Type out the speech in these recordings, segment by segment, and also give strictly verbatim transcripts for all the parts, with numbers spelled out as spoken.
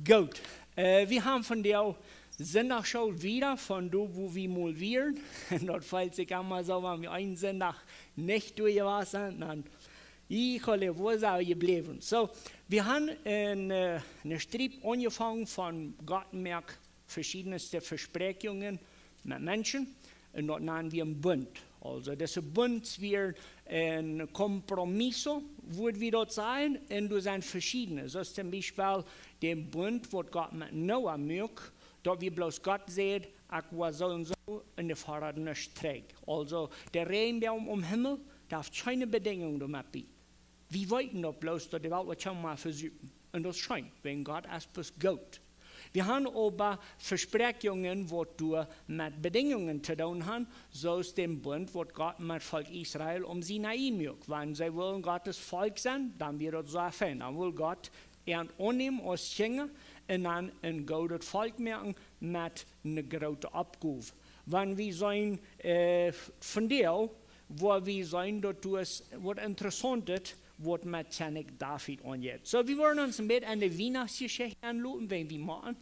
Goot. Äh, wie haben von der Sindachschool wieda, von doa, wua wie mol wieren. Un daut felt sikj emma soo, wan wie eenen Sindach nich doa jewast sent, dan, híjole, wua sent wie jebläwen? So, wie haben een, äh, eene Striep aunjefongen von Gott moakt veschiedenste Vespräakjungen met Menschen. Un daut nanen wie een Bunt. Aulsoo, dise Bunt wia een compromiso, wudd wie daut sajen. Un doa sent veschiedne. Soo aus toom Biespel dän Bunt, waut Gott met Noah muak, daut wia bloos Gott säd: "Ekj woa soo un soo un de Fara nuscht trigj." Aulsoo, de Räajenboagen aum Himmel, daut haft kjeene Bedinjung doamet bie. Wie weeten daut bloos, daut de Welt woat kjennen mol vesupen. Un daut es scheen, wäajen Gott es bloos goot. Wie haben oba Vespräakjungen, waut doa met Bedinjungen to doonen haben, soo aus dän Bunt, waut Gott met Volkj Israel aum Sinai muak. Wan see wullen Gott sien Volkj sennen, dan wia daut soo fein. Dan wull Gott an aunnämen aus Kjinja un dan een goodet Volkj moaken met eene groote Oppgow. Wan wie seenen, äh, von däa, wua wie seenen, daut doa es waut Interessauntet, waut met Kjennich David aunjeit. So, wie woaren ons een bät aun de Wienachtsjeschicht aunloten, wan wie motten,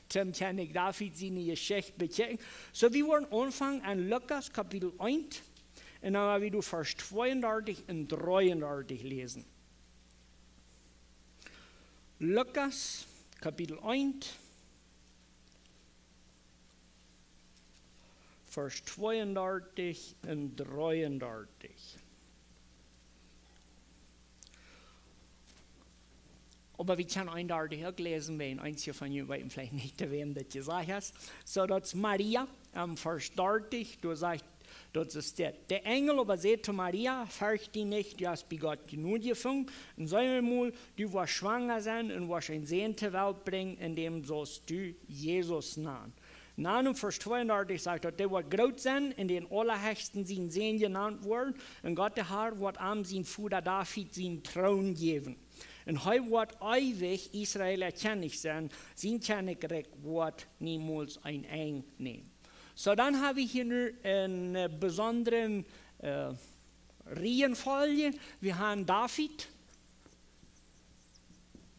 toom Kjennich David siene Jeschicht bekjikjen. So, wie woaren aunfangen aun Lukas Kapitel eent. Un dan woa wie doa Varsch tweeundartich un dreeundartich läsen. Lukas, Kapitel eent, Varsch tweeundartich un dreeundartich. Oba wie kjennen eenundartich uk läsen, wan eenje von junt weeten veleicht nich, to wäm daut jesajcht es. So, daut es Maria, aum Varsch dartich, doa sajcht, daut es dit: "De Enjel oba säd to Maria: Fercht die nich, du hast bie Gott Jnod jefungen, un see mol, du woascht schwanga sennen un woascht eenen Sän to Welt brinjen, un däm saust du Jesus nanen." Un dan aum Varsch tweeundartich sajcht daut: "Dee woat groot sennen un dän Aulahechsten sien Sän jenant woaren, un Gott de Har woat am sien Voda David sienen Troon jäwen. Un hee woat eewich Israel äa Kjennich sennen, sien Kjennichrikj woat niemols een Enj nämen." So, dan haben wie hia nu eene, äh, besondre, äh, Reihenfolge. Wie haben David.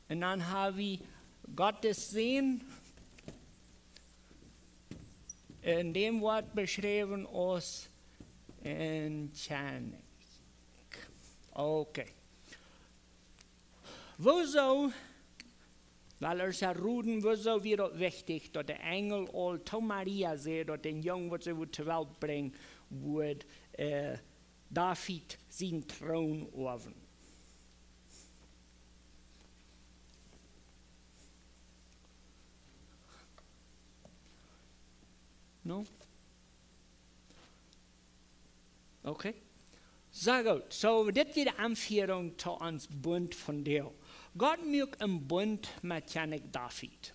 Un dan haben wie Gott sien Sän. Un dee woat beschräwen aus een Kjennich. Okay. Wuarom, well, ea es roden, wuarom wia daut wichtich, daut de Enjel aul to Maria säd, daut dee Jung, waut see wudd to Welt brinjen, wudd, äh, David sienen Troon oawen? No? Okay. Sea goot. So, dit wia de Aunfierunk to ons Bunt vondoag. Gott muak een Bunt met Kjennich David.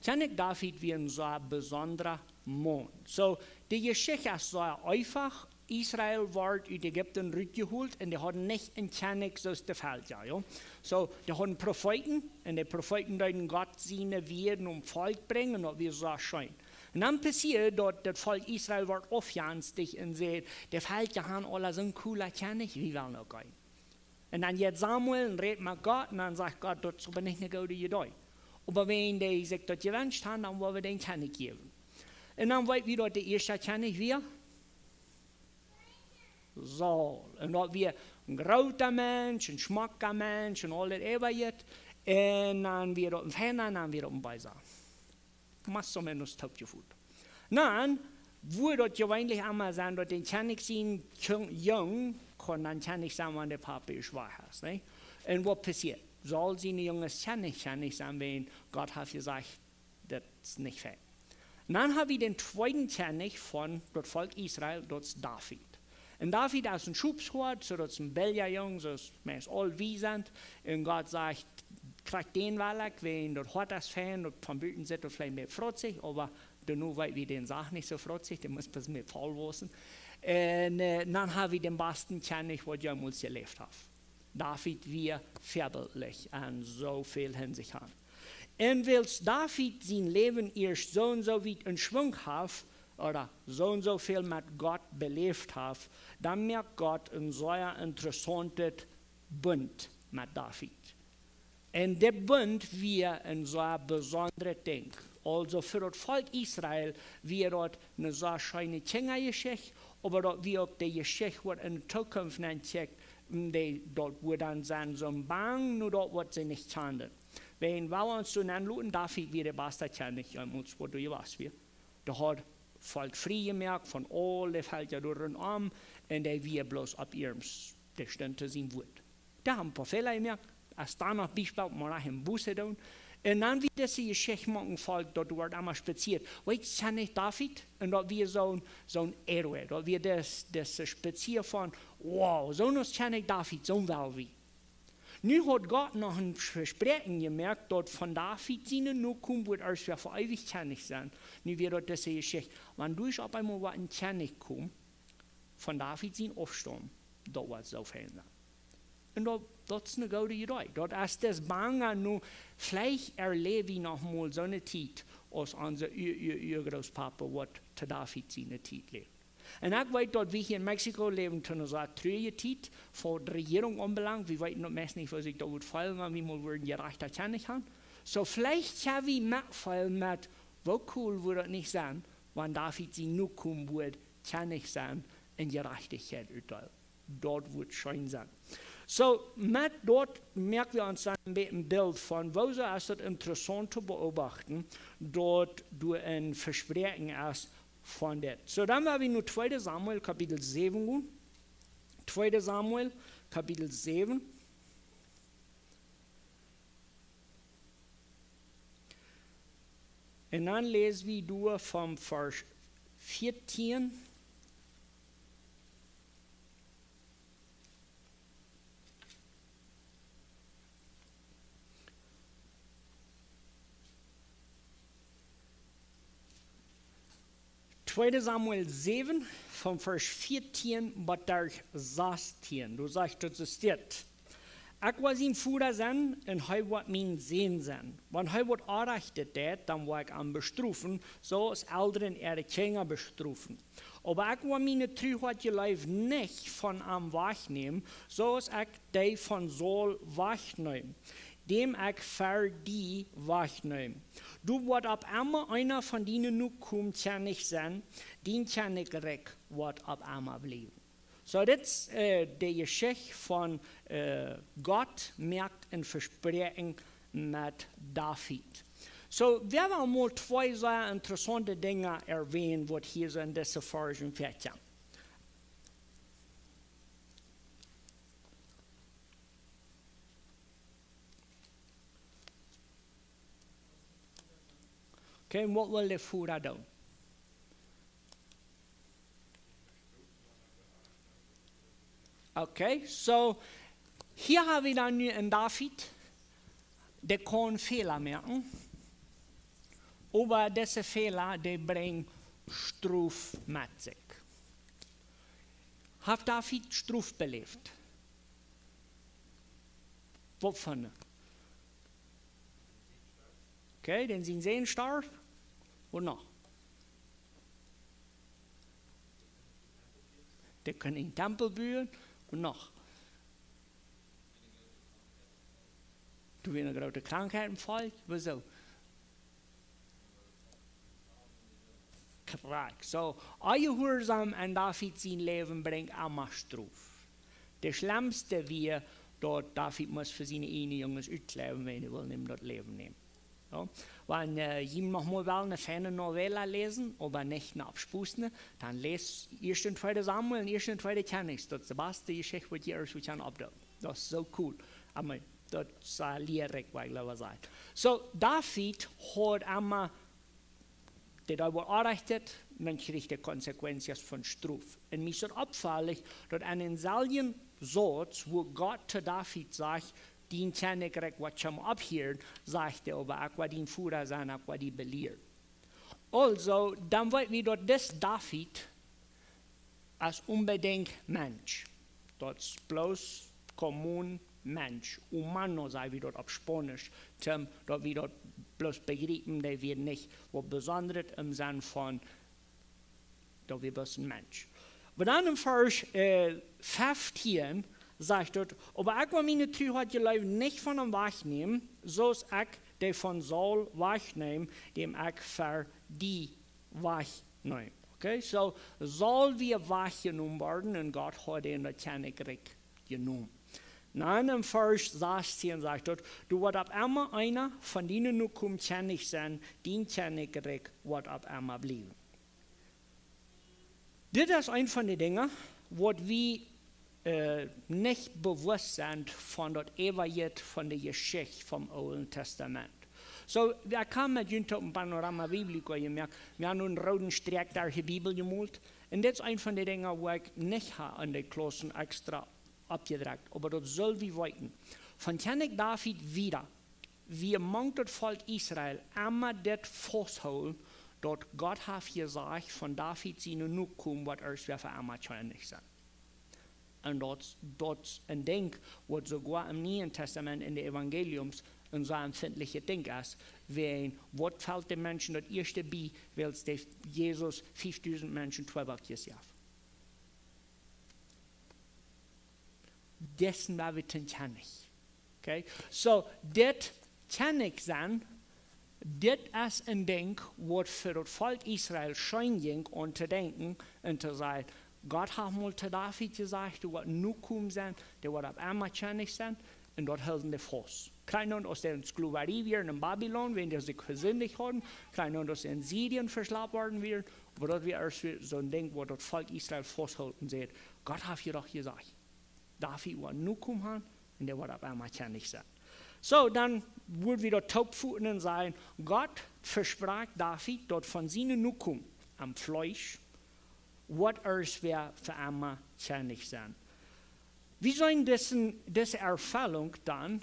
Kjennich David wia een sea besondra Maun. So, de Jeschicht es sea eefach. Israel wort ut Ägipten rutjeholt un dee hauden nich een Kjennich soo aus de Velkja, jo. So, dee hauden Profeeten un de Profeeten deeden Gott siene Wieed aum Volkj brinjen, daut wia sea scheen. Un dan passieed daut, daut Volkj Israel wort aufjenstich un säd: "De Velkja haben aula soon coola Kjennich, wie wellen uk eenen." Un dan jeit Samuel un rät met Gott un dan sajcht Gott: "Daut es oba nich eene goode Iedee. Oba wan dee sikj daut jewenscht haben, dan woa wie dän Kjennich jäwen." Un dan weet wie daut de ieeschte Kjennich wia Saul. Un daut wia een groota Mensch, een schmocka Mensch un aul daut äwaje. Un dan wia daut een feina, dan wia daut een beesa. Más o menos toopjefoot. Dan wudd daut jeweenlich emol sennen, daut de Kjennich sien Jung, Jung kunn dan Kjennich sennen, wan de Papa schwak es, nä? Un waut passieet? Saul sien Jung es Kjennich, Kjennich sennen, wan Gott haft jesajcht, daut es nich fein. Dan haben wie dän tweeden Kjennich von daut Volkj Israel, daut es David. Un David es een Schopshoad, so daut es een bella Jung, soo aus meist aul wie sent. Un Gott sajcht: "Kjrieech dän woll ekj, wan daut Hoat es fein, daut von buten sitt daut veleicht mea frutzich, oba doano weet wie, dee sach nich soo frutzich, dee must bloos mea vollwossen." Un, äh, dan haben wie dän basten Kjennich, waut jemols jeläft haft. David wia väabiltlich en soo väl Hinsicht aun. Un wiels David sien Läwen ieescht soo un soo wiet en Schwung haft, ooda soo un soo väl met Gott beläft haft, dan moakt Gott een sea interessauntet Bunt met David. Un dit Bunt wia een sea besondret Dinkj. Aulsoo fa daut Volkj Israel wia daut eene sea scheene Kjinjajeschicht, oba daut wia uk de Jeschicht, waut enne Tookunft nenkjikjt, dee, daut wudd dan sennen soo bang no daut, waut see nich kjanden. Wan wie ons soo nenloten, David wia de basta Kjennich, jo, mott woat doa jewast wia. Dee haud Volkj frie jemoakt von aule Velkja doa rom, un dee wia bloos opp iernst, dee stunt to sien Wuat. Dee haud een poa Fäla jemoakt, aus dan noch Biespel, mau noch een Buße doonen. Un dan wia dise Jeschicht met een Volkj, daut wort emma spezieet. Weetst, Kjennich David, un daut wia soon, soon Erwe, daut wia dis, dise Spezia von, wow, soon aus Kjennich David, soon well wie. Nu haud Gott noch een Vespräakjen jemoakt, daut von David siene Nokomen wudd ieescht wäa fa eewich Kjennich sennen. Nu wia daut dise Jeschicht. Wan doa opp eemol waut een Kjennich kjemt, von David sien Aufstaum, daut woat soo fein sennen. Un daut, daut es eene goode Idee. Daut es daut bange nu, veleicht erläw wie noch mol soone Tiet, aus onse Ua-, Ua-, Uagrootspapasch waut to David siene Tiet läwd. Un ekj weet, daut wie hia en Mexiko läwen to eene sea truarje Tiet, waut de Rejierunk aunbelangt. Wie weeten daut meist nich, woo sikj daut woat feelen, wan wie mol wudden jerajchta Kjennich haben. Soo, veleicht ha wie metfeelen met, woo cool wudd daut nich sennen, wan David sien Nokomen wudd Kjennich sennen un Jerajchtichkjeit utdeelen. Daut wudd scheen sennen. Soo, met daut moak wie ons dan een bät een Bilt von, woosoo es daut interessaunt to beobachten, daut doa een Vespräakjen es von dit. Soo, dan woa wie no tweede Samuel Kapitel säwen gonen. Tweede Samuel Kapitel säwen. Un dan läs wie doa von Varsch vieetieen. Tweede Samuel säwen, von Varsch vieetieen bat doa sastieen. Doa sajcht daut soo, steit: Ekj woa sien Voda sennen un hee woat mien Sän sennen. Wan hee waut Orrajchtet deit, dan woa ekj am bestrofen, soo aus Elren äare Kjinja bestrofen. Oba ekj woa miene Tru un Leew nich von am wajchnämen, soo aus ekj dee von Saul wajchneem, däm ekj fa die wajchneem. Doa woat opp emma eena von diene Nokomen Kjennich sennen, dien Kjennichrikj woat opp emma bliewen. Soo, dit es, äh, de Jeschicht von, äh, Gott moakt een Vespräakjen met David. Soo, wie haben mol twee sea interessaunte Dinja erwähnt, waut hia soo en dise Varschen väakjemt. Okay, un waut well de Voda doonen? Okay, soo, hia ha wie dan nu een David, dee kaun Fäla moaken, oba dise Fäla, dee brinjen Strof met sikj. Haft David Strof beläft? Waut fa eene? Okay, dän sien Sän storf. Waut noch? Dee kunn een Tempel buen. Waut noch? Doa wia eene groote Krankheit em Volkj. Woosoo? Krakjt. Soo, onjehuarsaum en David sien Läwen brinjt emma Strof. De schlemmste wia, daut David must fa siene ieejne Junges utkjleewen, wan dee wullen am daut Läwen nämen. Jo? Wan, äh, jie noch mol wellen eene feine Novela läsen, oba nich ne aufspussne, dan läst Ieeschte un Tweede Samuel un Ieeschte un Tweede Kjennichs. Daut es de baste Jeschicht, waut jie irjentwua kjennen oppdoonen. Daut es soo cool. Oba daut es, äh, lierrikj, woa ekj leewa sajen. Soo, David haud emma dee daut woat orrajcht, dan kjricht dee Consecuencias von Strof. Un mie es daut oppfaulich, daut aun dänselwjen Sauz, wua Gott to David sajcht, dien Kjennichrikj woat kjennen opphieren, sajcht hee oba, ekj woa dien Voda sennen, ekj woa die belieren. Aulsoo, dan weet wie daut dis David es onbedinjt Mensch. Daut es bloos común Mensch. Humano, saj wie daut opp Spaunisch. Toom, daut wie daut bloos bejriepen, dee wia nich waut Besondret em Senn von, daut wia bloos een Mensch. Oba dan en Varsch, äh, feftieen, Sajcht daut: "Oba ekj woa miene Tru haud jeliewen nich von am wajchnämen, soo aus ekj dee von Saul wajchneem, däm ekj fa die wajchneem." Okay, so Saul wia wajchjenomen worden un Gott haud am daut Kjennichrikj jenomen. Dan en Varsch sastieen sajcht daut: "Doa woat opp emma eena von diene Nokomen Kjennich sennen, dien Kjennichrikj woat opp emma bliewen." Dit es een von de Dinja, waut wie, äh, nich bewust sent von daut Evangelium von de Jeschicht vom Oolen Tastament. So, wie haben met junt opp een Panorama Biblico jemoakt, wie haben een rooden Sträakj derch de Bibel jemolt. Un dit es een von de Dinja, waut ekj nich hab aun de Klaussen extra oppjedrekjt, oba daut sell wie weeten. Von Kjennich David wieda, wie mank daut Volkj Israel emma dit fausthoolen, daut Gott haft jesajcht, von David siene Nokomen woat ieescht wäa fa emma Kjennich sennen. Un daut, daut es een Dinkj, waut soogoa em Nieen Tastament en de Evangeliums een sea empfintlichet Dinkj es, wäajen waut felt de Menschen daut ieeschte bie, wiels dee Jesus fiefdusent Menschen twei Boakjes jeef. Dessen wia wie ten Kjennich. Okay? So, dit Kjennich sennen, dit es een Dinkj, waut fa daut Volkj Israel scheen jinkj aun to denkjen un to sajen: "Gott haft mol to David jesajcht, doa woat een Nokomen sennen, dee woat opp emma Kjennich sennen." Un daut hilden dee faust. Krakjt aus dee en Sklowarie wieren en Babylon, wan dee sikj vesindicht hauden, krakjt aus dee en Syrien veschlapt worden wieren, oba daut wia ieescht soon Dinkj, waut daut Volkj Israel fausthoolen deed. Gott haft je doch jesajcht, David woat een Nokomen haben un dee woat opp emma Kjennich sennen. So, dan woa wie daut toopvoten un sajen: Gott vesprakjt David, daut von siene Nokomen aum Fleesch woat ieescht wäa fa emma Kjennich sennen. Wie seenen dise, dise Erfellunk dan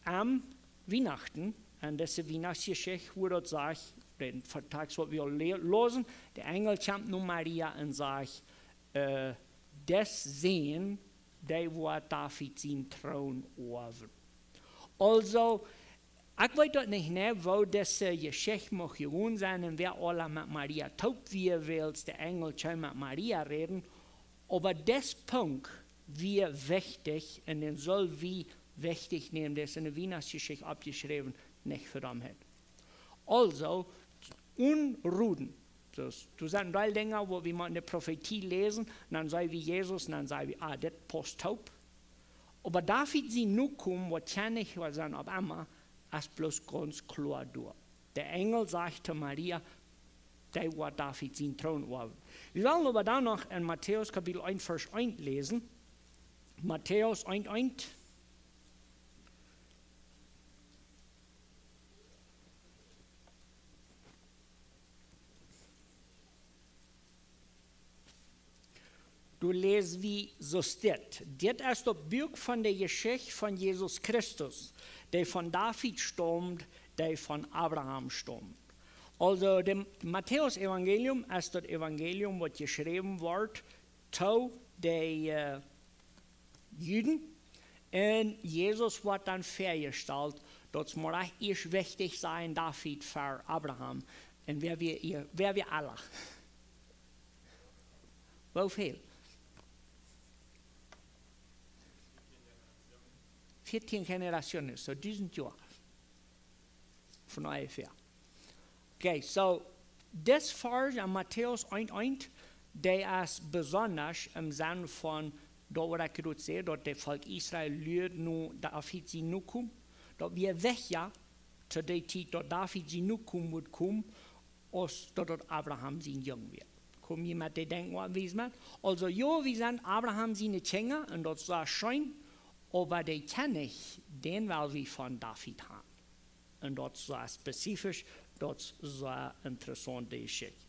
aun Wienachten, aun dise Wienachtsjeschicht, wua daut sajcht, dän Tekst, waut wie aul le-, läsen: "De Enjel kjemt no Maria un sajcht, äh, dis Sän, dee woat David sienen Troon oawen." Aulsoo, ekj weet daut nich, nä, woo dise Jeschicht mucht jegonen sennen un wäa aula met Maria toop wia, wiels de Enjel kjeem met Maria räden. Oba dis Punkt wia wichtich un dän sell wie wichtich nämen. Dee es en de Wienachtsjeschicht oppjeschräwen, nich fa Dommheit. Aulsoo, Unrut. Soo, doa sent een Deel Dinja, wua wie mau en de Profetie läsen, un dan seenen wie Jesus, un dan sajen wie: "Ah, dit pausst toop." Oba David sien Nokomen, waut Kjennich woat sennen opp emma, es bloos gaunz kloa doa. De Enjel sajcht to Maria, dee woat David sienen Troon oawen. Wie wellen oba dan noch en Matäus Kapitel eent, Varsch eent läsen. Matäus eent, eent. Doa läs wie soo dit: "Dit es daut Buak von de Jeschicht von Jesus Christus, dee von David staumt, dee von Abraham staumt." Aulsoo, daut Matäus Evangelium es daut Evangelium, waut jeschräwen woat to de, äh, Juden. Un Jesus woat dan väajestalt, daut mott ieescht wichtich sennen, David ver Abraham. Un wäa wia hee, wäa wia hee? Woo väl? Vieetieen Generationen, soo dusent Joa. Von onjefäa. Okay, soo, dis Varsch en Matäus eent, eent, dee es besonda em Senn von daut, waut ekj jrod säd, daut daut Volkj Israel luad no David sien Nokomen. Daut wia wichtja to dee Tiet, daut David sien Nokomen wudd komen, aus daut daut Abraham sien Jung wia. Kom jie met dee Denkjwies met? Aulsoo, jo, wie sent Abraham siene Kjinja, un daut es scheen, oba dee Kjennich, dän well wie von David haben. Un daut es soo spezifisch, daut es soo interessaunt, dee Jeschicht.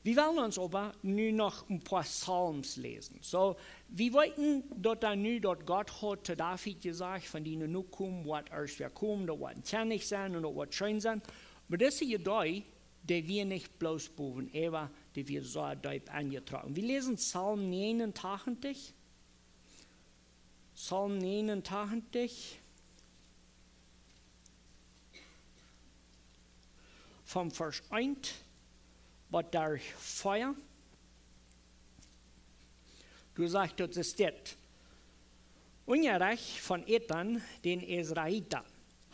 Wie wellen ons oba nu noch een poa Psalms läsen. Soo, wie weeten daut dan nu, daut Gott haud to David jesajcht, von diene Nokomen woat ieescht wäa komen, daut woat een Kjennich sennen un daut woat scheen sennen. Oba dise Idee, dee wia nich bloos bowen äwa, dee wia soo deep enjetrocken. Wie läsen Psalm negenentachtig. Psalm negenentachtig, von Varsch eent bat Varsch vea. Doa sajcht daut, es dit: Unjarecht von Ethan, dän Israelita.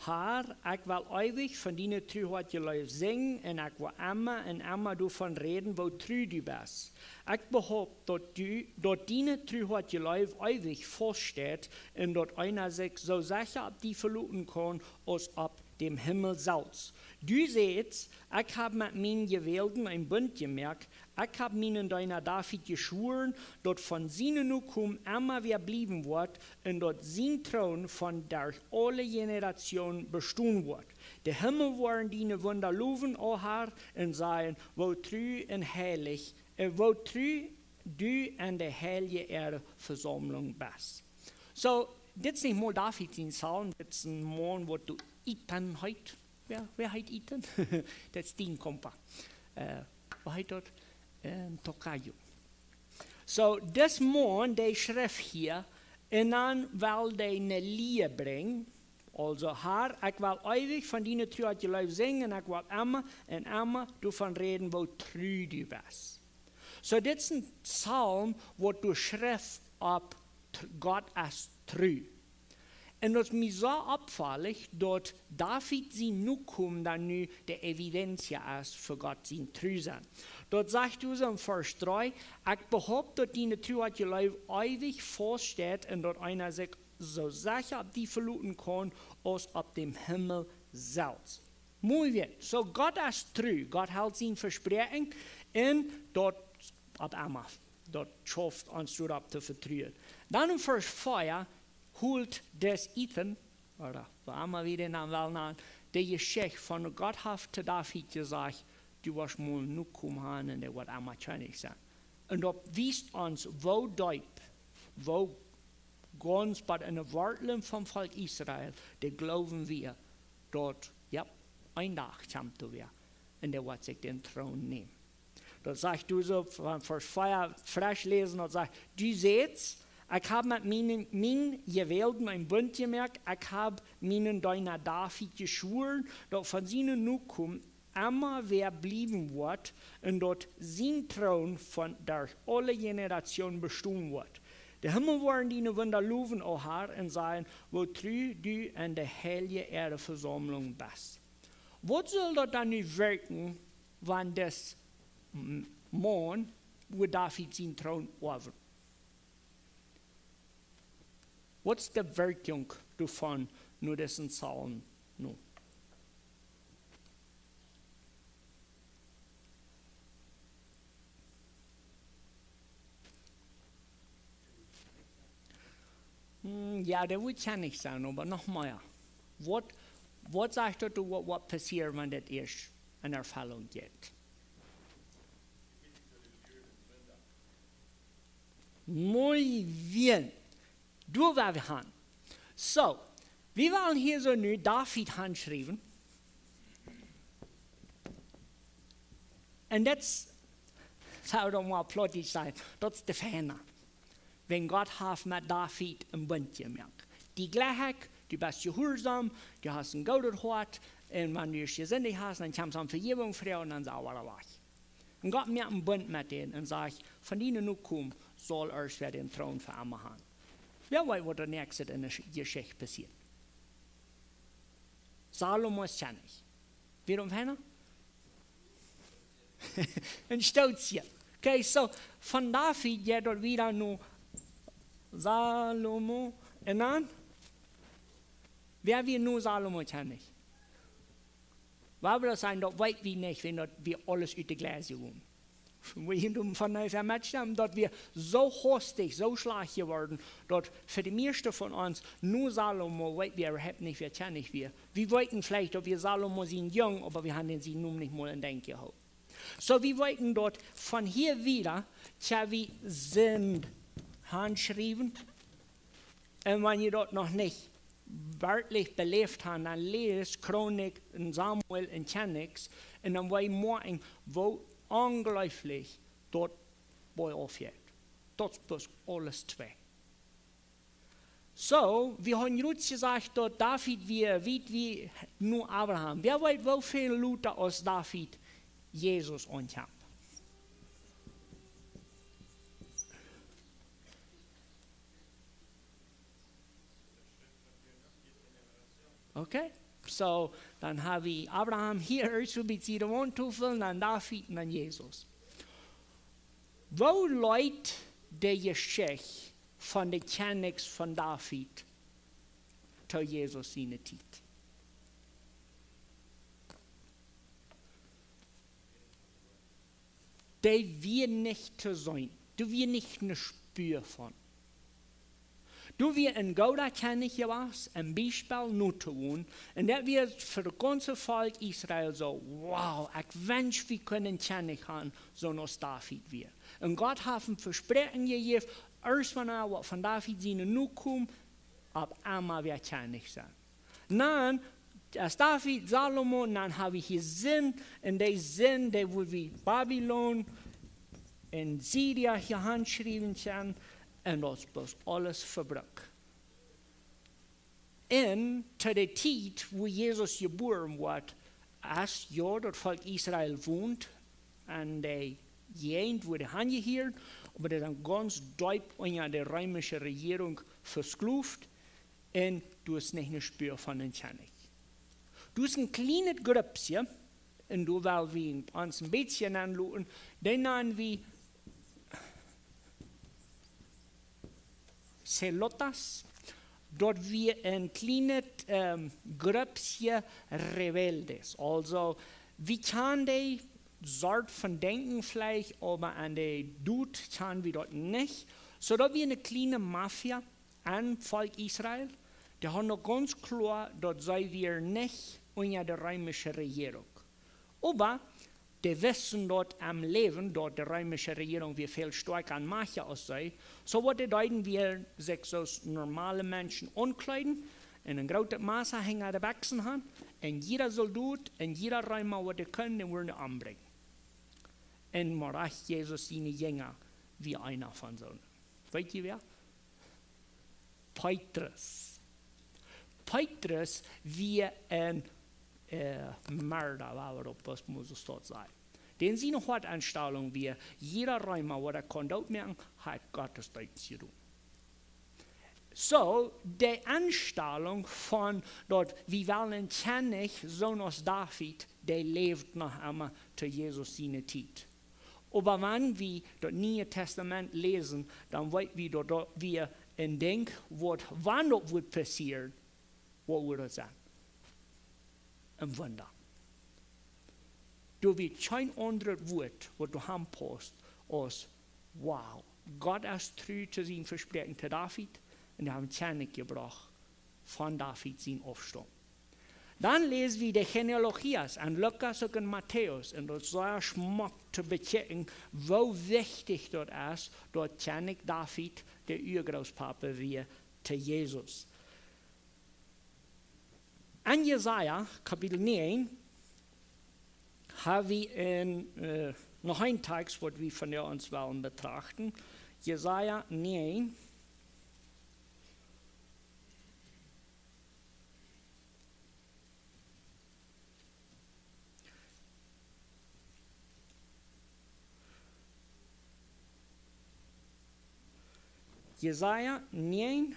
Har, ekj well eewich von diene Truheit Jeleew sinjen un ekj well emma un emma doavon räden, woo tru du best. Ekj behaupt, daut du, daut diene Truheit Jeleew eewich faust steit un daut eena sikj soo secha opp die veloten kaun aus opp däm Himmel selfst. Du sajchst: Ekj hab met mienen Jewälden een Bunt jemoakt, ekj hab mienen Deena David jeschwoaren, daut von siene Nokomen emma wäa bliewen woat un daut sien Troon von derch aule Generationen bestonen woat. De Himmel woaren diene Wunda lowen, o Har, un sajen, woo tru un heilich, äh, woo tru du en de heilje äare Vesaumlunk best. Soo, dit es nich mol David sien Psalm, dit es een Maun, waut doa Ethan heet. Wäa, wäa heet Ethan? Daut es dien Kompa. Äh, waut heet daut? Ähm, tocayo. Soo, dis Maun, dee schrift hia, un dan well dee ne Lia brinjen. Aulsoo, Har, ekj well eewich von diene Truheit Jeleew sinjen, un ekj well emma un emma doavon räden, woo tru du best. Soo, dit es een Psalm, waut doa schrift opp tr-, Gott es tru. Un daut es mie soo oppfaulich, daut David sien Nokomen dan nu de Evidentia es fa Gott sien Trusennen. Daut sajcht doa soo en Varsch dree: Ekj behaupt, daut diene Truheit Jeleew eewich faust steit un daut eena sikj soo secha opp die veloten kaun aus opp däm Himmel selfst. Muy bien. Soo, Gott es tru. Gott helt sien Vespräakjen un daut opp emma. Daut schauft ons doaropp to vetruen. Dan en Varsch vea holt dis Ethan, ooda woo emma wie dän Nomen wellen nanen, de Jeschicht von: Gott haft to David jesajcht: Du woascht mol een Nokomen haben un dee woat emma Kjennich sennen. Un daut wiest ons, woo deep, woo gaunz bat enne Wartlen vom Volkj Israel, dee jleewen wia, daut, jo, een Dach kjemt doa wäa un dee woat sikj dän Troon nämen. Daut sajcht doa soo von Varsch vea, fresch läsen, daut sajcht: Du sajchst: Ekj hab met mienen, mienen Jewälden een Bunt jemoakt, ekj hab mienen Deena David jeschwoaren, daut von siene Nokomen emma wäa bliewen woat un daut sien Troon von derch aule Generationen bestonen woat. De Himmel woaren diene Wunda lowen, o Har, un sajen, woo tru du en de heilje äare Vesaumlunk best. Waut saul daut dan nu wirkjen, wan dis M-, Maun wudd David sien Troon oawen? Waut es de Wirkjunk doavon no disen Psalm nu? Hm, jo, daut woat Kjennich sennen, oba noch mea. Waut, waut sajcht daut, waut, waut passieren, wan daut ieescht en Erfellunk jeit? Muy bien. Doa woa wie han. Soo, wie wellen hia soo nu David hanschriewen. Un daut es, sell wie daut mol plautdietsch sajen, daut es de Fäna. Wan Gott haft met David een Bunt jemoakt. Dee jlikj ekj, du best jehuarsom, du hast een goodet Hoat, un wan du jesindicht hast, dan kjemst du om Vejäwunk froagen un dan sent wie wajch. Un Gott moakt een Bunt met dän un sajcht: Von diene Nokomen saul ieescht wäa dän Troon fa emma haben. Wäa weet, waut daut näakjste en de Jeschicht passieet? Salomo es Kjennich. Wuarom Fäna? Een Stootje. Okay, soo, von David jeit daut wada no Salomo. Un dan? Wäa wia no Salomo Kjennich? Woo woat daut sennen, daut weet wie nich, wan daut wie aules ut de Gleis gonen. Wie hia doavon nich metschtemmen, daut wie soo hastich, soo schlajcht jeworden, daut fa de mieeschte von ons no Salomo weet wie äwahaupt nich, wäa Kjennich wia. Wie weeten veleicht, daut wia Salomo sien Jung, oba wie haben dän sienen Nomen nich mol em Denkj jehoolen. Soo, wie weeten daut von hia wada, tja, wie sent Hauntschriewen. Un wan jie daut noch nich werkjlich beläft haben, dan läst Chronik un Samuel un Kjennichs un dan woa jie moakjen, woo onjleeflich daut bie aufjeit. Daut es bloos aules twee. Soo, wie haben jrod jesajcht, daut David wia wiet wie no Abraham. Wäa weet, woo väl lota aus David Jesus aunkjeem? Okay? So, dan ha wie Abraham hia, so bie de Wauntofel, dan David, dan Jesus. Woo leit de Jeschicht von de Kjennichs von David to Jesus siene Tiet? Dee wia nich to seenen. Doa wia nich ne Spua von. Doa wia een gooda Kjennich jewast, een Biespel notogonen. Un daut wia fa daut gaunze Volkj Israel soo: Wow, ekj wensch, wie kunnen een Kjennich haben, soo aus David wia. Un Gott haft am Vespräakjen jejäft, ieescht wan hee waut von David siene Nokomen, opp eemol wada Kjennich sennen. Dan, aus David, Salomo, dan ha wie hia Sind, un dee Sind, dee wua wie Babylon un Siria hia hanschriewen kjennen, un daut es bloos aules vebrukt. Un to de Tiet, wua Jesus jebuaren woat, es jo daut Volkj Israel wont en de Jäajent, wua dee hanjehieet, oba dee sent gaunz deep unja de reemische Rejierunk vesklowt, un doa es nich ne Spua von een Kjennich. Doa es een kjlienet Gruppkje, un doa well wie ons een bät aunloten, dee nanen wie Zelotas, daut wia een kjlienet, ähm, Gruppkje Rebeldes. Aulsoo, wie kjanen dee Sort von Denkjen veleicht, oba aun de Dot kjanen wie daut nich. Soo daut wia ne kjliene Mafia em Volkj Israel. Dee hauden noch gaunz kloa, daut see wieren nich unja de reemische Rejierunk. Oba dee wisten daut aum Läwen, daut de reemische Rejierunk wia väl stoakja un majchtja aus see. Soo waut dee deeden, wia sikj soo aus normale Menschen aunkjleeden, un een grootet Massa hinja de Bekjsen han, un jieda Soldot un jieda Reema, waut dee kunnen, dee wudden dee ombrinjen. Un mau rajcht Jesus siene Jinja wia eena von soone. Weet jie wäa? Petrus. Petrus wia een, äh, Marda, woo wie daut opp Moses daut sajen. Dän siene Hoatenstalinj wia: Jieda Reema, waut ekj kaun dootmoaken, ha ekj Gottesdeenst jedonen. Soo, de Enstalunk von daut, wie wellen een Kjennich, soo aus David, dee läft noch emma to Jesus siene Tiet. Oba wan wie daut Niee Tastament läsen, dan weet wie daut, daut wia een Dinkj, waut, wan daut wudd passieren, waut wudd daut sennen? Een Wunda. Doa wia kjeen aundret Wuat, waut doa aunpaust, aus: Wow, Gott es tru to sien Vespräakjen to David, un dee haft een Kjennich jebrocht von David sien Aufstam. Dan läs wie de Genealogias en Lukas uk en Matäus, un daut es sea schmock to bekjikjen, woo wichtich daut es, daut Kjennich David de Uagrootpapa wia to Jesus. En Jesaja, Kapitel näajen, ha wie een, äh, noch een Tekjst, waut wie vondoag ons wellen betrachten. Jesaja näajen. Jesaja näajen,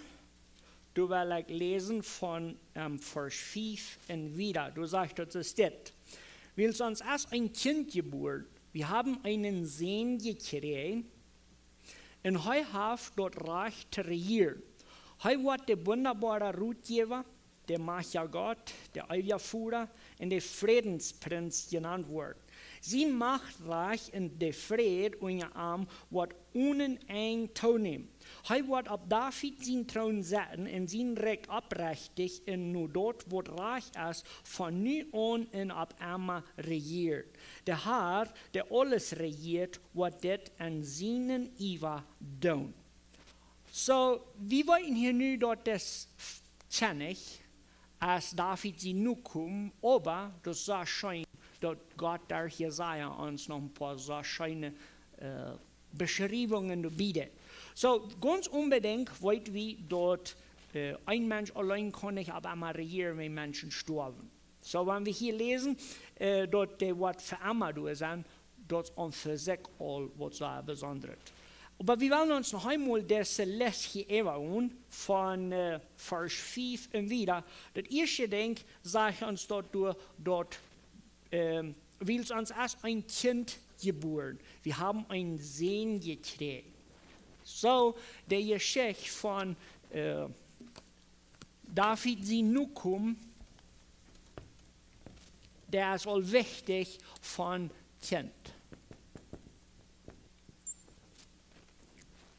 doa well ekj läsen von, ähm, Varsch fief un wieda. Doa sajcht daut soo: Wiels ons es een Kjint jebuaren, wie haben eenen Sän jekjräajen, un hee haft daut Rajcht to rejieren. Hee woat de wundaboara Rotjäwa, de majchtja Gott, de eewja Voda un de Frädensprinz jenant woaren. Sien Macht, Rajcht un de Fräd unja am woat onen Enj toonämen. Hee woat opp David sien Troon setten un sien Rikj oprechtich un no daut, waut rajcht es, von nu aun un opp emma rejieren. De Har, dee aules rejieet, woat dit en sienen Iewa doonen. Soo, wie weeten hia nu, daut dis Kjennich es David sien Nokomen, oba daut es soo scheen, daut Gott derch Jesaja ons noch een poa soo scheene, äh, Beschriewungen doabie deit. Soo, gaunz onbedinjt weet wie, daut, äh, een Mensch auleen kaun nich opp emma rejieren, wan Menschen stoawen. Soo, wan wie hia läsen, äh, daut dee woat fa emma doa sennen, daut es aun fa sikj aul waut sea Besondret. Oba wie wellen ons noch eemol dise Lest hia äwagonen von äh, Varsch fief un wieda. Daut ieeschte Dinkj sajcht ons daut doa, daut ähm, wiels ons es een Kjint jebuaren. Wie haben een Sän jekjräajen. Soo, de Jeschicht von äh, David sien Nokomen, dee es aul wichtich von Kjint.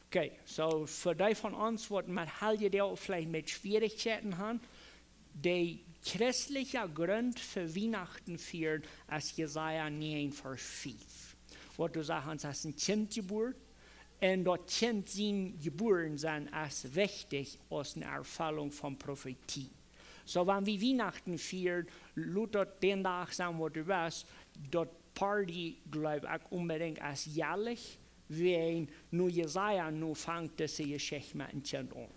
Okay, soo fa dee von ons waut met Heljedoag veleicht met Schwierichkjeiten haben, de christelja Grunt fa Wienachten fieren es Jesaja näajen Varsch fief. Waut doa sajcht, ons es een Kjint jebuaren. Un daut Kjint sien jebuaren sennen es wichtich aus eene Erfellunk von Profetie. Soo, wan wie Wienachten fieren, lot daut dän Dach sennen waut du west, daut Party, jleew ekj, onbedinjt es jäajlich, wiels nu Jesaja, nu fangt dise Jeschicht met een Kjint aun.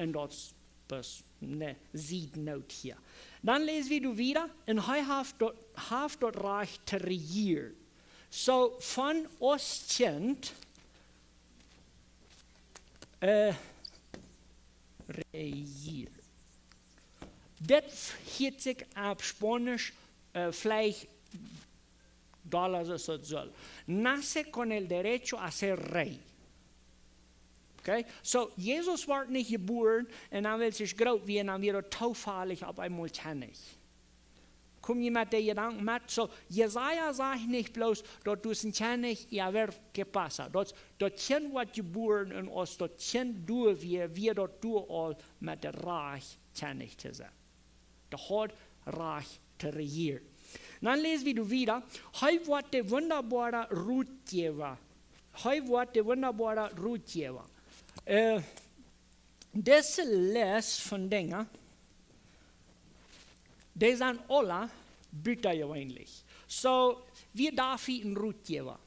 Un daut es bloos ne Siednoot hia. Dan läs wie doa wieda, un hee haft daut, haft daut Rajcht to rejieren. Soo, von aus Kjint äh, rejieren. Daut hieet sikj opp Spaunisch äh, veleicht dolla aus daut saul. Nace con el derecho a ser rey. Okay? Soo, Jesus wort nich jebuaren un dan, wiels hee groot wia, dan wia hee toofällich opp eemol Kjennich. Kom jie met dee Jedanken met? Soo, Jesaja sajcht nich bloos, daut du sent Kjennich, ja, ver qué pasa. Daut, daut Kjint woat jebuaren un aus daut Kjint doa wia, wia daut doa aul met daut Rajcht Kjennich to sennen. Daut haud Rajcht to rejieren. Dan läs wie doa wieda, hee woat de wundaboara Rotjäwa. Hee woat de wundaboara Rotjäwa. Äh, dise Lest von Dinja, dee sent aula butajeweenlich. Soo, wia David een Rotjäwa?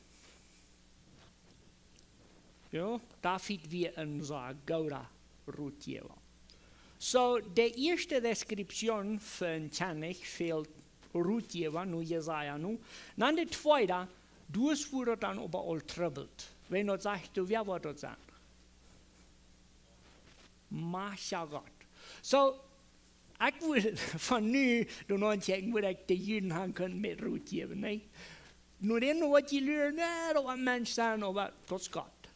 Jo, David wia een sea gooda Rotjäwa. Soo, de ieeschte Description von Kjennich fält Rotjäwa, nu Jesaja nu. Dan de tweede, doa es wua daut dan oba aul trubbelt. Wan daut sajcht, du, wäa woat daut sennen? Machtiga Gott. Soo, ekj wudd von nu doa aun kjikjen, woo ekj de Juden haben kunnt met Rotjäwa, nä? Nu dan waut jie luren, nä, daut woat een Mensch sennen, oba daut es Gott.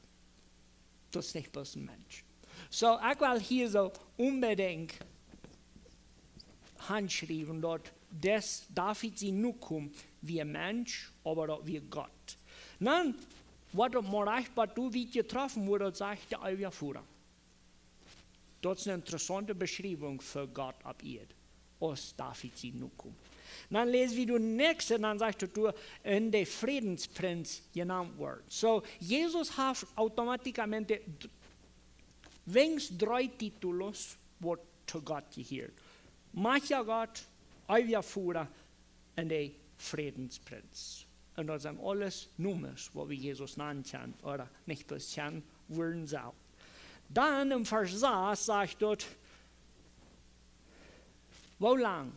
Daut es nich bloos een Mensch. Soo, ekj well hia soo onbedinjt hanschriewen, daut dis David sien Nokomen wia Mensch, oba daut wia Gott. Dan, waut daut mau rajcht, waut doa wia jetroffen, wua daut sajcht, de eewja Voda. Daut es eene interessaunte Beschriewunk fa Gott opp Ieed, aus David sien Nokomen. Dan läs wie doa nuscht un dan sajcht daut doa, un de Frädensprinz jenant woat. Soo, Jesus haft automáticamente d-, weens dree Titulos, waut to Gott jehieet. Machtiga Gott, eewja Voda un de Frädensprinz. Un daut sent aules Nomes, waut wie Jesus nanen kjennen, ooda nich bloos kjennen, woaren sellen. Dan em Varsch sas sajcht daut, woo lang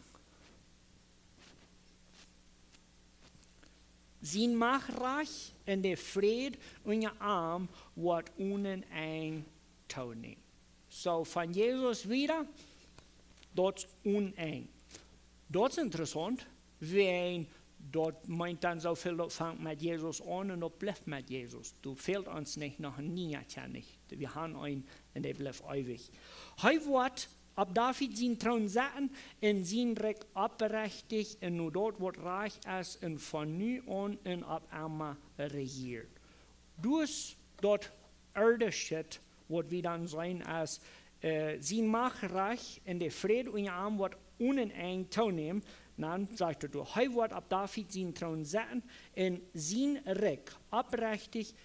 sien Machtreich un de Fräd unja am woat onen Enj toonämen. Soo, von Jesus wieda, daut es onen Enj. Daut es interessaunt, wiels daut meent dan soo väl, daut fangt met Jesus aun un daut blift met Jesus. Doa fält ons nich noch een nia Kjennich. Wie haben eenen un dee blift eewich. Hee woat opp David sien Troon setten un sien Rikj oprechtich un no daut waut rajcht es un von nu aun un opp emma rejieren. Doa es daut irdische, waut wie dan seenen aus äh, sien Machtreich un de Fräd unja am woat onen Enj toonämen, dan sajcht daut doa, hee woat opp David sien Troon setten un sien Rikj oprechtich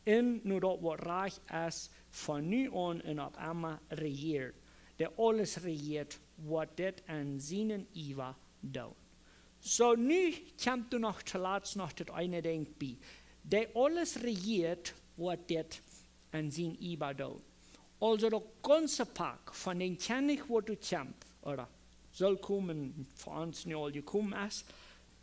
un no daut waut rajcht es, von nu aun un opp emma rejieren. Dee aules rejieet, woat dit en sienen Iewa doonen. Soo, nu kjemt doa noch toolatst noch daut eene Dinkj bie. Dee aules rejieet, woat dit en sienen Iewa doonen. Aulsoo daut gaunze Pak von dän Kjennich, waut doa kjemt, ooda saul komen, fa ons nu aul jekomen es,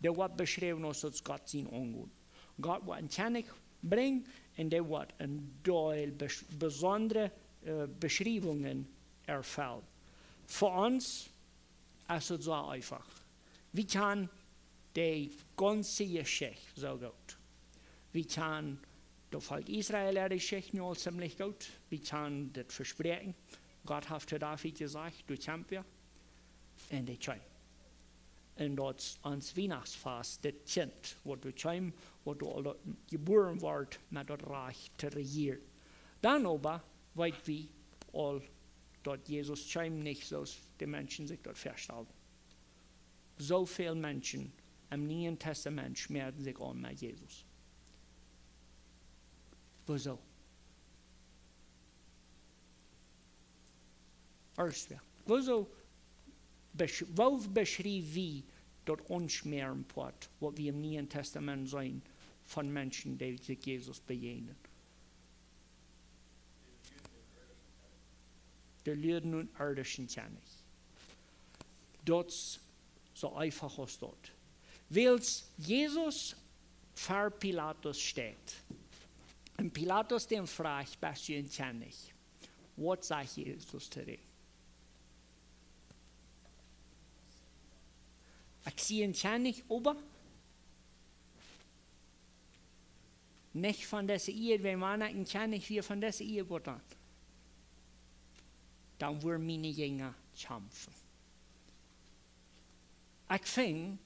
dee woat beschräwen aus daut Gott sien Aungonen. Gott woat een Kjennich brinjen Un doa woat een Deel bes-, besondre, äh, Beschriebungen erfüllt. Fa ons es et soo eefach. Wie kjanen de gaunze Jeschicht soo goot. Wie kjanen daut Volkj Israel äare Jeschicht nu aul ziemlich goot. Wie kjanen daut Vespräakjen. Gott haft to David jesajcht: "Du kjemst wada." Un dee kjeem. Un daut ons Wienachtsfast, daut Kjint, waut doa kjeem, waut doa aul jebuaren wort, met daut Rajcht to rejieren. Dan oba weet wie aul, daut Jesus kjeem nich soo aus de Menschen sikj daut väastalen. Soo väl Menschen em Nieen Tastament schmäaren sikj aun met Jesus. Wuarom? Erst wea. Wuarom besch-, woo beschriew wie daut Aunschmäaren Poat, waut wie em Nieen Tastament seenen von Menschen, dee sikj Jesus bejäajnen? Dee luaden eenen irdischen Kjennich. Daut es soo eefach aus daut. Wiels Jesus ver Pilatus steit. Un Pilatus dän froagt: "Best du een Kjennich?" Waut sajcht Jesus to däm? "Ekj sie een Kjennich, oba nich von dise Ieed, wan ekj een Kjennich wia von dise Ieed, waut dan? Dan wudden miene Jinja kjamfen." Ekj finj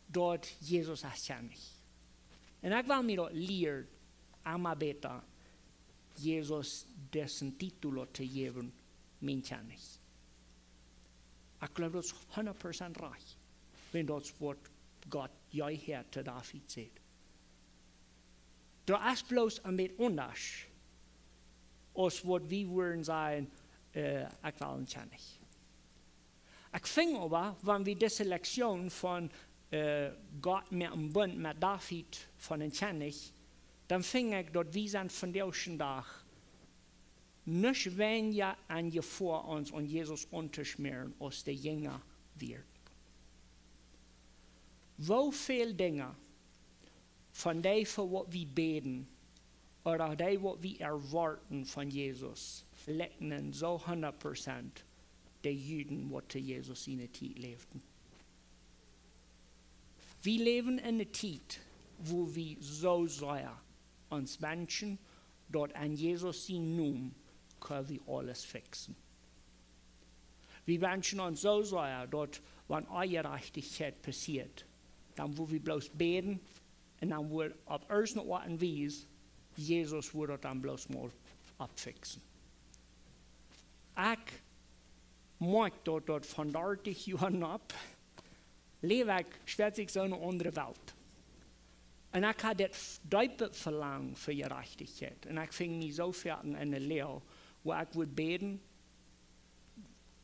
daut Jesus es Kjennich. Un ekj well mie daut lieren, emma bäta Jesus disen Titel to jäwen, mien Kjennich. Ekj gleew daut es hundat Prozent rajcht, wan daut es waut Gott jehieren to David säd. Daut es bloos een bät aundasch aus waut wie wudden sajen, äh, ekj well een Kjennich. Ekj finj oba, wan wie dise Lektion von, äh, Gott met een Bunt met David von een Kjennich, dan finj ekj daut wie sent vondoag dän Dach nich weinja en Jefoa, ons aun Jesus auntoschmäaren aus de Jinja wieren. Woo väl Dinja von dee, fa waut wie bäden, ooda dee, waut wie erwoaten von Jesus, likjnen soo hundat Prozent de Juden, waut to Jesus siene Tiet läwden. Wie läwen en eene Tiet, wua wie soo sea ons wenschen, daut en Jesus sienen Nomen kjenn wie aules fixen. Wie wenschen ons soo sea, daut wan Onjerajchtichkjeit passieet, dan wudd wie bloos bäden un dan wudd opp irjent eene Oat un Wies Jesus wudd daut dan bloos mol oppfixen. Ekj moakj daut, daut von dartich Joa opp, läw ekj, schwätz ekj, soo en eene aundre Welt. Un ekj haud dit f-, deepe Velangen fa Jerajchtichkjeit. Un ekj finj mie soo foaken en eene Loag, wua ekj wudd bäden: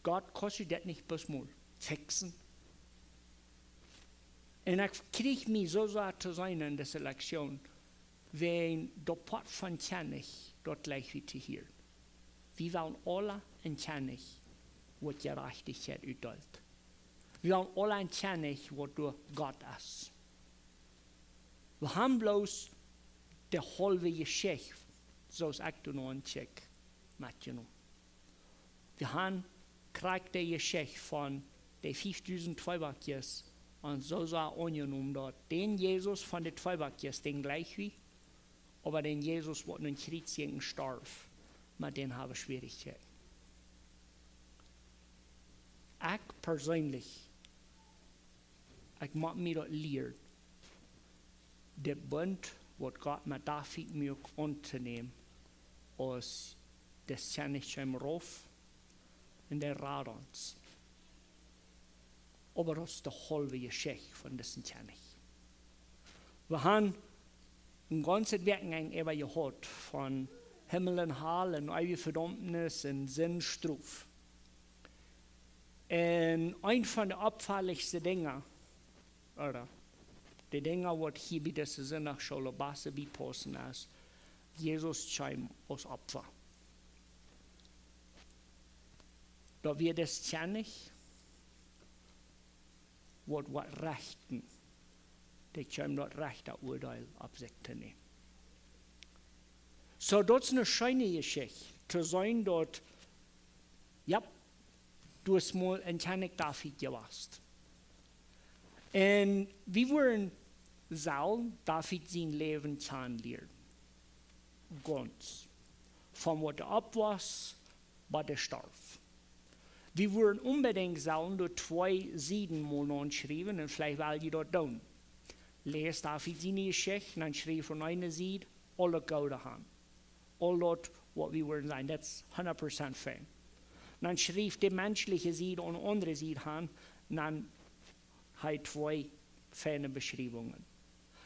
"Gott, kaust du dit nich bloos mol fixen?" Un ekj kjrieech mie soo sea to seenen en dise Lektion, wan daut Poat von Kjennich, daut jlikj wie to hieren. Wie wellen aula een Kjennich, waut Jerajchtichkjeit utdeelt. Wie wellen aula een Kjennich, waut derch Gott es. Wie haben bloos de haulwe Jeschicht, soo aus ekj doa noch een Check metjenomen. Wie haben krakjt de Jeschicht von de fiefdusent Tweebackjes aun soo sea aunjenomen, daut dän Jesus von de Tweebackjes, dän jlikj wie, oba dän Jesus, waut aum Kjriez jinkj un storf, met dän hab wie Schwierichkjeit. Ekj perseenlich, ekj mott mie daut lieren, de Bunt, waut Gott met David muak, auntonämen, aus de Kjennich kjeem rauf un dee rad ons. Oba daut es de haulwe Jeschicht von disen Kjennich. Wie haben een gaunzet Wäakjenenj äwa jehaut von Himmel un Hal un eewje Vedaumnis un Sind, Strof. Un eent von de oppfaulichste Dinja, ooda de Dinja, waut hia bie dise Sindachschool baste biepaussen es, Jesus kjeem aus Opfa. Daut wia de Kjennich, waut, waut rechten, dee kjeem daut Rechta-Uadeel opp sikj to nämen. Soo, daut es eene scheene Jeschicht to seenen daut, jo, du hast mol een Kjennich David jewast. Un wie wudden sellen David sien Läwen kjanen lieren. Gaunz. Von waut hee oppwoss, bat hee storf. Wie wudden onbedinjt sellen doa twee Sieden mol aunschriewen un veleicht well jie daut doonen. Läs David siene Jeschicht, dan schriew aun eene Sied aul daut Goode aun. Aul daut waut wie wudden sajen, daut es hundat Prozent fein. Dan schriew de menschelje Sied aun de aundre Sied aun, dan hee twee feine Beschriewungen.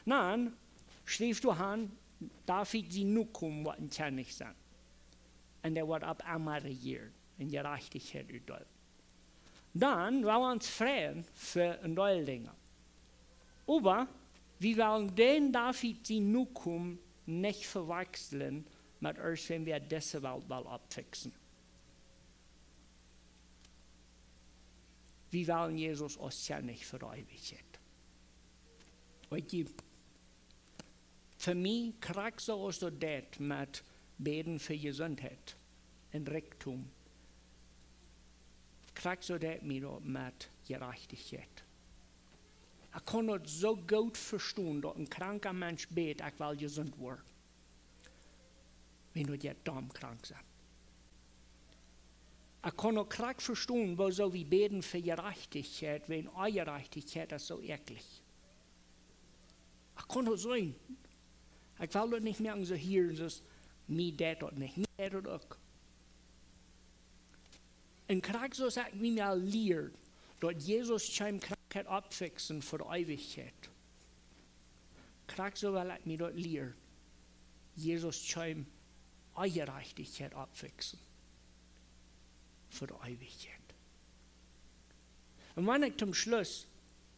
Dan schriew doa aun, David sien Nokomen woat een Kjennich sennen. Un dee woat opp emma rejieren un Jerajchtichkjeit utdeelen. Dan well wie ons freien fa een Deel Dinja. Oba wie wellen dän David sien Nokomen nich vewakjslen met irjentwäa dise Welt well oppfiksen. Wie wellen Jesus aus Kjennich fa de Eewichkjeit. Weet jie, fa mie krakjt soo aus daut deit met bäden fa Jesuntheit un Rikjdom, krakjt soo deit mie daut met Jerajchtichkjeit. Ekj kaun daut soo goot vestonen daut een kranka Mensch bät: "Ekj well jesunt woaren." Wan daut jie domm krank sent. Ekj kaun uk krakjt vestonen, wuarom wie bäden fa Jerajchtichkjeit, wan Onjerajchtichkjeit es soo äakjlich. Ekj kaun daut seenen. Ekj well daut nich mea soo hieren, soo aus: "Mie deit daut nich, mie deit daut uk." Un krakjt soo aus ekj mie well lieren daut Jesus kjeem Krankheit oppfiksen fa de Eewichkjeit, krakjt soo well ekj mie daut lieren: Jesus kjeem Onjerajchtichkjeit oppfiksen fa de Eewichkjeit. Un wan ekj toom Schluss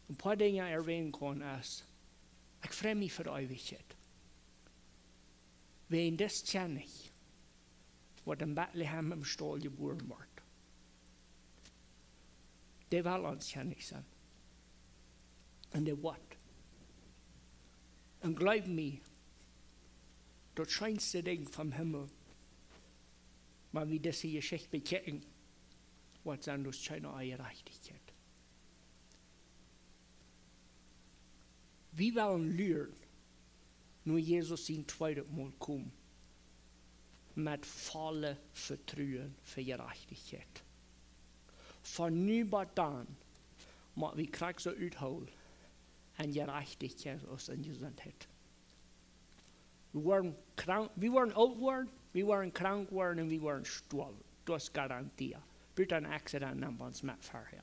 een poa Dinja erwänen kaun, es: Ekj frei mie fa de Eewichkjeit. Wäajen dis Kjennich, waut en Betlehem em Staul jebuaren woat, dee well ons Kjennich sennen. Un dee woat. Un jleew mie, daut scheenste Dinkj vom Himmel, wan wie dise Jeschicht bekjikjen, woat sennen, daut es kjeene Onjerajchtichkjeit. Wie wellen lieren no Jesus sien tweedet Mol komen met volle Vetruen fa Jerajchtichkjeit. Von nu bat dan mott wie krakjt soo uthoolen en Jerajchtichkjeit aus en Jesuntheit. Wie woaren krank, wie woaren oolt woaren, wie woaren krank woaren un wie woaren stoawen. Daut es Garantie. Buta een Accident nemt ons met verhäa.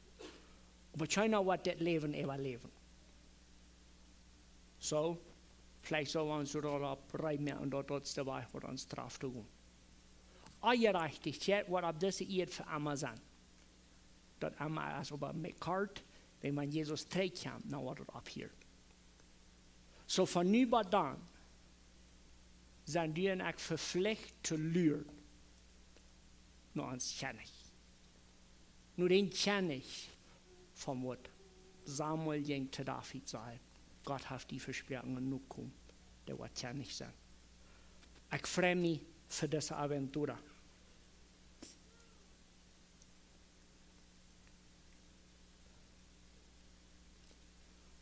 Oba kjeena woat dit Läwen äwaläwen. Soo, veleicht sell wie ons doaropp reed moaken, daut daut de Wajch woat, ons Straf to gonen. Onjerajchtichkjeit woat opp dise Ieed fa emma sennen. Daut emma es oba met kort, wan, wan Jesus trigjkjemt, dan woat daut opphieren. Soo von nu bat dan sent du un ekj veflicht to lieren no ons Kjennich. No dän Kjennich, von waut Samuel jinkj to David, säd: "Gott haft die vesproaken, een Nokomen, dee woat Kjennich sennen." Ekj frei mie fa dise Aventura.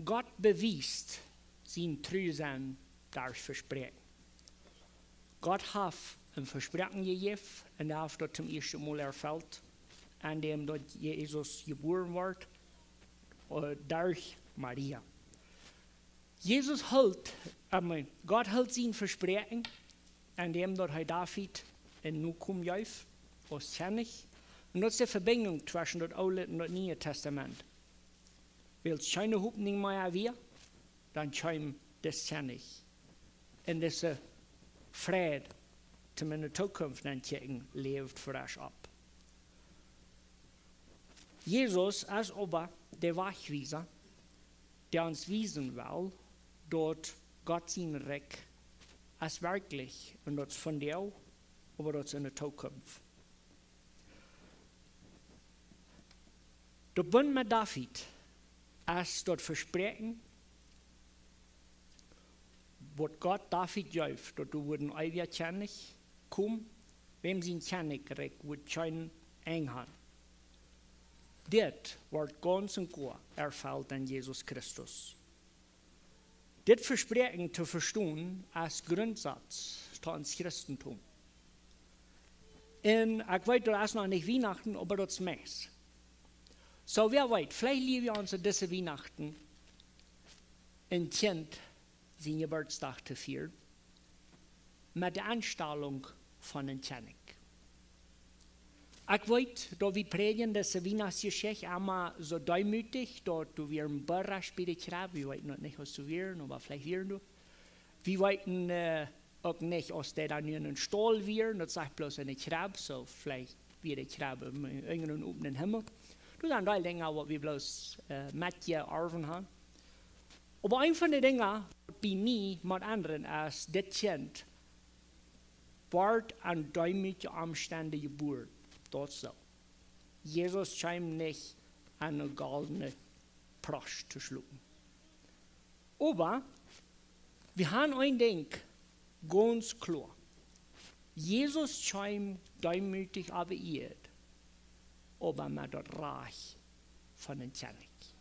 Gott bewiest sien Trusennen derch Vespräakjen. Gott haft een Vespräakjen jejäft un haft daut toom ieeschten Mol erfelt, aun däm daut Jesus jebuaren woat, äh, derch Maria. Jesus hilt, I mean, Gott hilt sien Vespräakjen, aun däm daut hee David een Nokomen jeef aus Kjennich. Un daut es de Vebinjunk tweschen daut Oole un daut Niee Tastament. Wiels kjeene Hopninj mea wia, dan kjeem dis Kjennich. Un dise Freid, toom en de Tookunft nenn kjikjen, läft fresch opp. Jesus es oba de Wajchwiesa, dee ons wiesen well, daut Gott sien Rikj es werkjlich un daut es vondoag, oba daut es en de Tookunft. De Bunt met David es daut Vespräakjen, Waut Gott David jeef, daut doa wudd een eewja Kjennich komen, wäm sien Kjennichrikj wudd kjeen Enj han. Dit woat gaunz un goa erfelt en Jesus Christus. Dit Vespräakjen to vestonen es Grundsatz to ons Christentum. Un ekj weet, daut es noch nich Wienachten, oba daut es meist. Soo, wäa weet, veleicht lieren wie ons en dise Wienachten een Kjint sien Jeburtsdach to fieren, met de Enstalunk von een Kjennich. Ekj weet, daut wie prädjen dise Wienachtsjeschicht emma soo deemootich, daut doa wia een Berg bie de Kjrebb, wie weeten daut nich, aus doa wieren, oba veleicht wieren doa. Wie weeten, äh, uk nich, aus dee dan nu en een Staul wieren, daut sajcht bloos en de Kjrebb, soo veleicht wia de Kjrebb em, en een openen Himmel. Daut sent dee Dinja, waut wie bloos, äh, metjeorwen han. Oba eent von de Dinja, waut bie mie mott endren es, dit Kjint wort en deemootje Omstend jebuaren. Daut soo. Jesus kjeem nich en eene goldne Prosch to schlupen. Oba wie han een Dinkj gaunz kloa. Jesus kjeem deemootich opp de Ieed, oba met daut Rajcht von een Kjennich.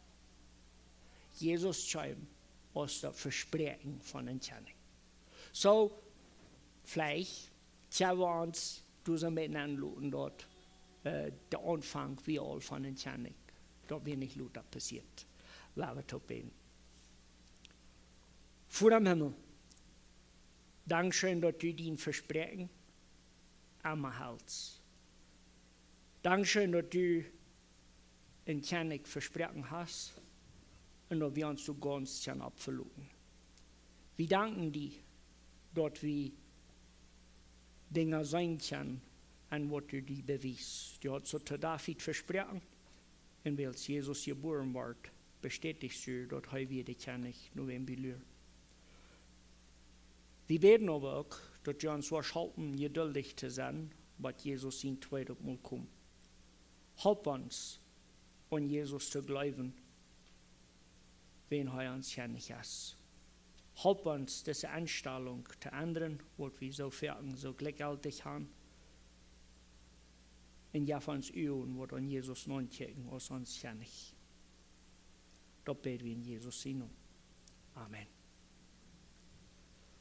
Jesus kjeem aus daut Vespräakjen von een Kjennich. Soo, veleicht kjenn wie ons doa soo een bät enloten, daut, äh, de Aunfank wia aul von een Kjennich. Daut wia nich lota passieet. Lot ons toop bäden. Voda em Himmel, dankscheen, daut du dien Vespräakjen emma helst. Dankscheen, daut du een Kjennich vesproaken hast un daut wie ons doa gaunz kjennen opp veloten. Wie danken die, daut wie Dinja seenen kjennen, aun waut du die bewiest. Du hast soo to David vesproaken, un wiels Jesus jebuaren wort, bestätichst du, daut hee wia de Kjennich, no wäm wie luaren. Wie bäden oba uk, daut du ons woascht halpen, jeduldich to sennen, bat Jesus sien tweedet Mol komen. Halp ons, aun Jesus to jleewen, wan hee ons Kjennich es. Halp ons, dise Enstalunk to endren, waut wie soo foaken soo jlikjjeltich han, un jeff ons Uagen, waut aun Jesus naunkjikjen aus ons Kjennich. Daut bäd wie en Jesus sien Nomen. Amen.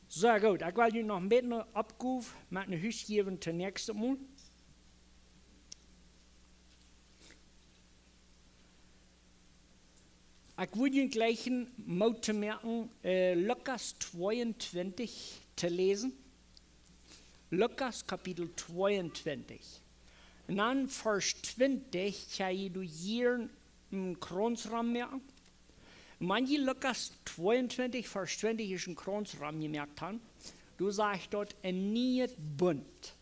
Soo, goot, ekj well junt noch een bät ne Oppgow met no Hus jäwen toom näakjsten Mol. Ekj wudd junt jlikjen Moot to moaken, äh, Lukas tweeuntwintich to läsen. Lukas Kapitel tweeuntwintich. Un dan Varsch twintich, kjenn jie doa hia een Krauns rom moaken. Wan jie Lukas tweeuntwintich, Varsch twintich es een Krauns rom jemoakt han, doa sajcht daut een nieet Bunt.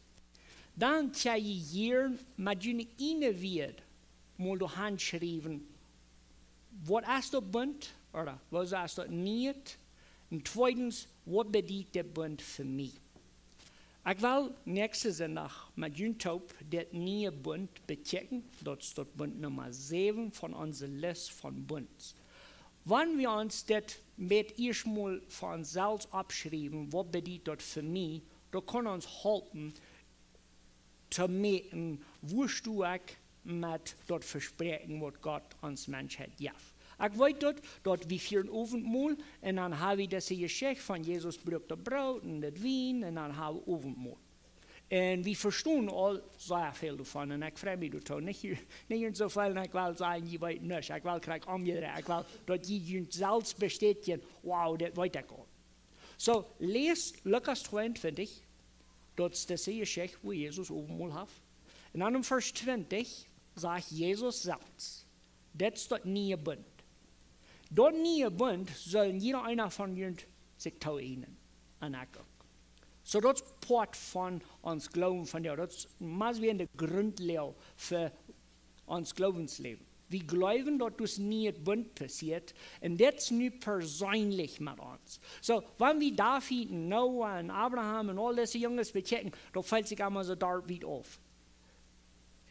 Dan kjenn jie hia met june ieejne Wieed mol doa han schriewen, waut es daut Bunt, ooda waut es daut nieet? Un tweedens, waut bediet dit Bunt fa mie? Ekj well näakjsten Sindach met junt toop dit nieet Bunt bekjikjen, daut es daut Bunt Numma säwen von onse List von Bunt. Wan wie ons dit met ieescht mol fa ons selfst oppschriewen, waut bediet daut fa mie, daut kaun ons halpen, to moakjen, woo sto ekj met daut Vespräakjen, waut Gott ons Menschheit jeft. Ekj weet daut, daut wie fieren Owentmol, un dan ha wie dise Jeschicht von Jesus brukt daut Broot un daut Wien, un dan ha wie Owentmol. Un wie vestonen aul sea väl doavon, un ekj frei mie doatoo. Nich, nich soo väl, un ekj well sajen, jie weeten nuscht. Ekj well krakjt omjedreit. Ekj well daut jie junt selfst bestätjen, wow, dit weet ekj aul. Soo, läst Lukas tweeuntwintich, daut es dise Jeschicht, wua Jesus Owentmol haft. Un dan em Varsch twintich sajcht Jesus selfst, dit es daut nieet Bunt. Daut nieet Bunt sull jieda eena von junt sikj tooeignen. Un ekj uk. Soo, daut es Poat von ons Gloowen vondoag. Daut es mau wia de Grundlage fa ons Gloowensläwen. Wie jleewen, daut daut nieet Bunt passieet, un dit es nu perseenlich met ons. Soo, wan wie David un Noah un Abraham un aul dise Junges bekjikjen, daut felt sikj emma soo doa wiet auf.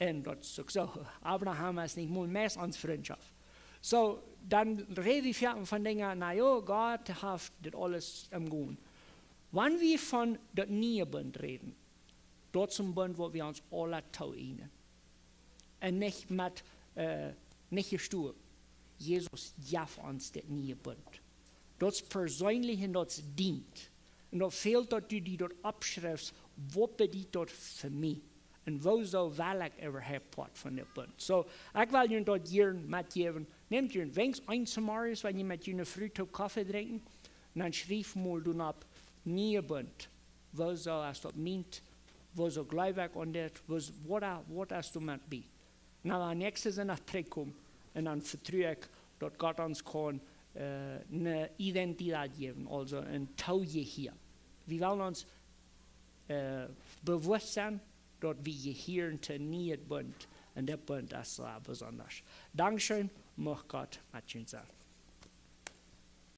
Un daut es uk soo, Abraham es nich mol meist ons Frintschoft. Soo, dan räd wie foaken von Dinja, na jo, Gott haft dit aules em Gonen. Wan wie von daut niee Bunt räden, daut es een Bunt, waut wie ons aula tooeejnen. Un nich met, äh, nich jestolen. Jesus jeef ons daut niee Bunt. Daut es perseenlich un daut es dient. Un daut fält, daut du die daut oppschriefst, waut bediet daut fa mie? Un woo soo well ekj äwahaupt Poat von dit Bunt? Soo, ekj well junt daut hia metjäwen. Nämt junt weens een Samaris, wan jie met june Fru toop Koffe drinkjen, un dan schrieft mol doa opp: Niee Bunt. Woo soo es daut mient? Woo soo jleew ekj aun dit? Woo, waut, waut es doa met bie? Na, dan näakjsten Sindach trigjkomen un dan vetru ekj, daut Gott ons kaun, äh, ne Identität jäwen, aulsoo een Toojehia. Wie wellen ons, äh, bewusst sennen, daut wie jehieren to een niee Bunt. Un dit Bunt es sea besonda. Dankscheen, mucht Gott met junt sennen.